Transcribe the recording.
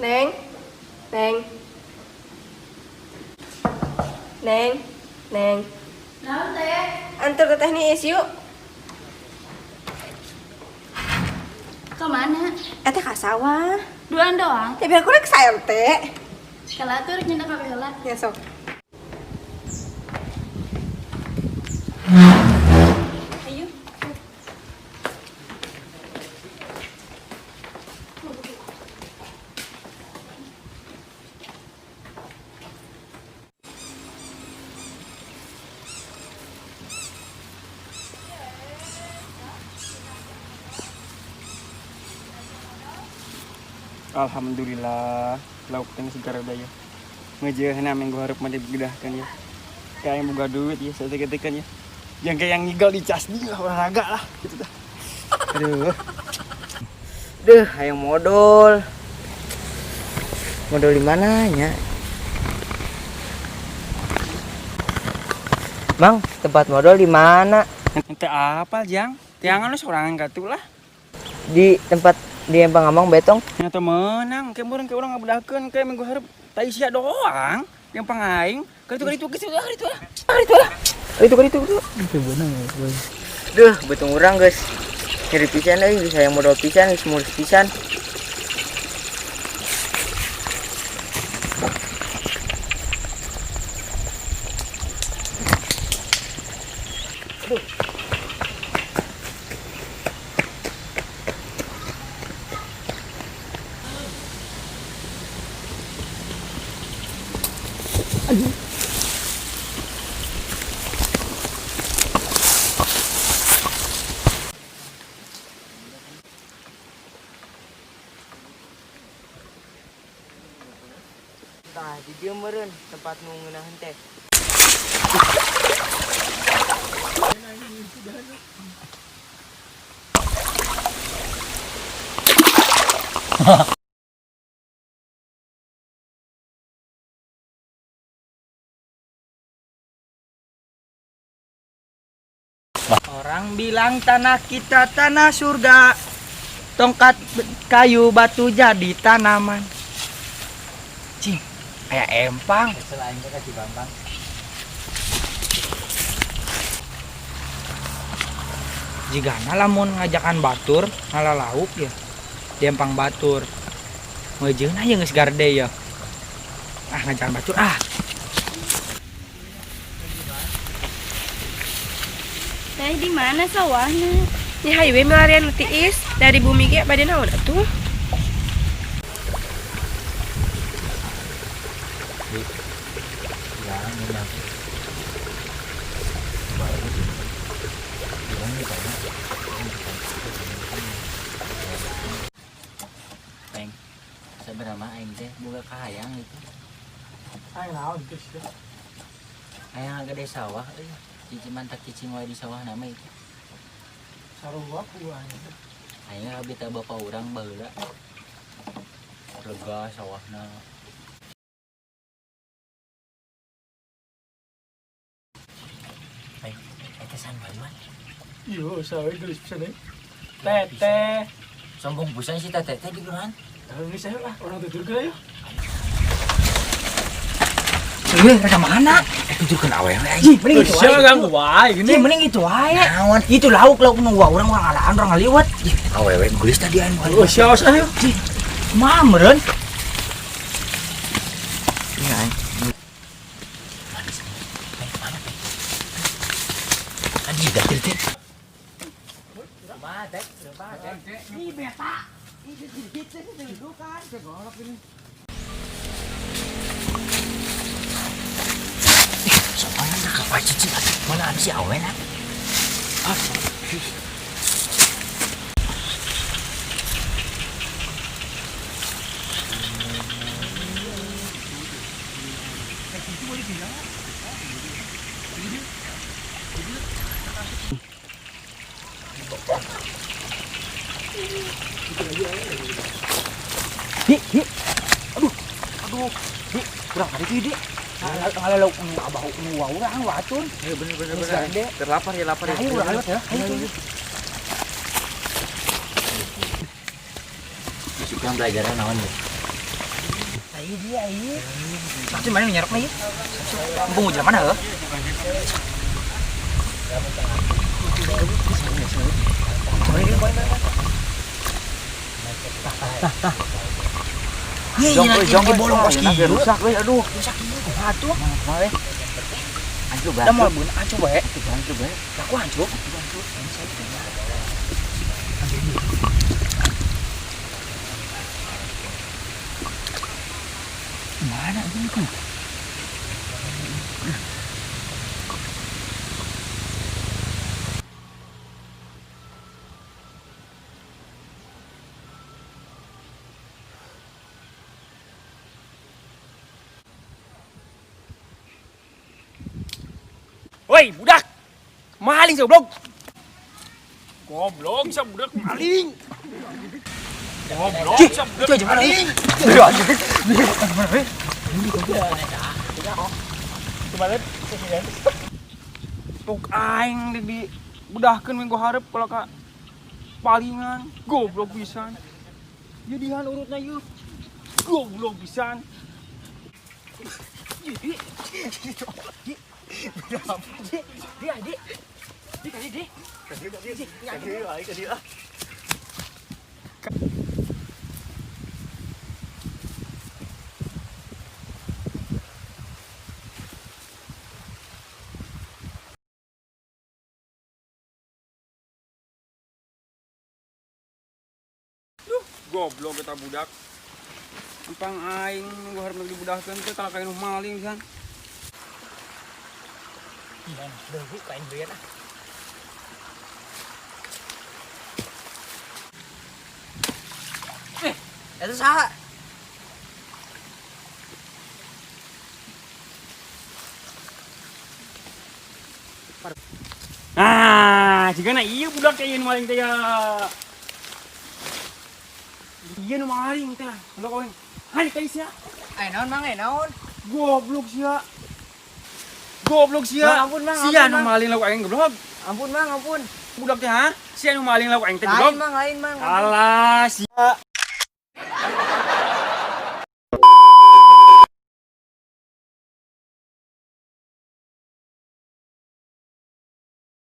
Neng, Neng, Neng, Neng. Naon teh? Antar teteh nih yuk. Ke mana? Eh teh ka sawah. Duaan doang. Ya biar aku rek sayur teh. Kalau atuh rek nyendak kabeh heula. Ya sok. Ayo. Alhamdulillah, lauk teh segar udah ya. Ngejeuhna minggu hareup mah dibegedahkeun ya. Kayak yang boga duit ya, saya ketekan ya. Yang kayak yang ngigal di cas dia lah, olahraga lah gitu dah. Aduh. Duh, hayang modal. Modal di mana nya? Mang, tempat modal di mana? Ente apa, Jang? Tiangan lu sorangan katu lah. Di tempat di Empang Amang Betong. Nyata menang, kayak meureun kayak urang ngabedahkeun kayak minggu hareup tai sia doang. Yang pangaing, kali itu lah, kali itu lah. Kali itu lah. Kali itu, kali itu. Duh, betung urang, guys. Nyeri pisan euy, bisa yang modal pisan, geus mulus pisan. Tah, di dieu meureun tempat nu ngeunaheun teh. Orang bilang tanah kita tanah surga. Tongkat kayu batu jadi tanaman. Cing, kayak empang. Jigana lamun ngajakan batur ngala lauk ya. Di empang batur. Ngeujeun aya geus garde ya. Ah ngajakan batur ah. Teh di mana sawahna? Ya hayu we milarian nu tiis dari bumi ge bade naon atuh? Peng, seberapa aing teh boga kahayang gitu. Aing naon geus ya. Hayang gede sawah euy. Cicing mantak cicing wae di sawah nama itu. Sarua ku aing. Aing abi teh bapak urang baheula. Lega sawahna. Peng, eta san baluan. Iya, sawe geus pisan euy. Teteh. Sombong pisan si teteh teh di gerohan. Geus aya lah, urang tuturkeun ayo. Eh, rek mana? Tuturkeun awewe aing. Ih, mending itu Sia wae. ganggu wae gini. Ih, mending itu wae. Naon? Itu lauk lauk nu urang urang alaan urang ngaliwat. Ih, awewe geulis tadi aing. Oh, sia ayo. Ih, kumaha meureun? Iya, aing. Peng, mana, Peng? Kan di dapur teh. Kumaha teh? Kumaha teh? Ih, beta. Ih, itu kan. Soalnya nak apa cicing atuh? Mana ada si awe nak? Ah, Di, di. Aduh, aduh. Di, kurang ada di, di. Ngala lauk nu abah nu urang watun. Ya bener bener Geus bener. gede. Terlapar ya lapar ya. Ayo urang lewat ya. Ayo. Ayo. Suka belajarnya naon ya? Ai dia ieu. Maksud mana nu nyarokna ieu? Mumpung ujang mana heuh? Jong, Iya, euy, jong, lagi bolong kos Ayeuna ge kieu. rusak euy, aduh. Rusak ieu kumaha atuh? Kumaha we? Ancu bae. Da moal beunang ancu bae. Ancu bae. Aku ancu. Mana ini tuh? Woi, budak. Maling goblok. Goblok, sia budak maling. Goblok, sia budak Itu aja mana? maling. Pok aing di budahkeun minggu hareup kalau ka palingan goblok pisan. Jadihan urutna ieu. Goblok pisan. Dia, dia. Dia kali dia. Goblok eta budak. Empang aing minggu hareup dibudahkeun teh kalau kain maling pisan. Iya, deui kain beureun ah. Eta saha? Ah, jigana ieu budak teh ieu nu maling teh ya. Ieu nu maling teh. Goblok aing. Hai ka sia. Ai naon Mang, ai naon? Goblok sia. Goblok sia. Mang, ampun, Mang, Sia ampun, nu Mang. maling lauk aing goblok. Ampun Mang, ampun. Budak teh ha? Sia nu maling lauk aing teh Lain goblok. Mang, lain Mang. Alah, sia.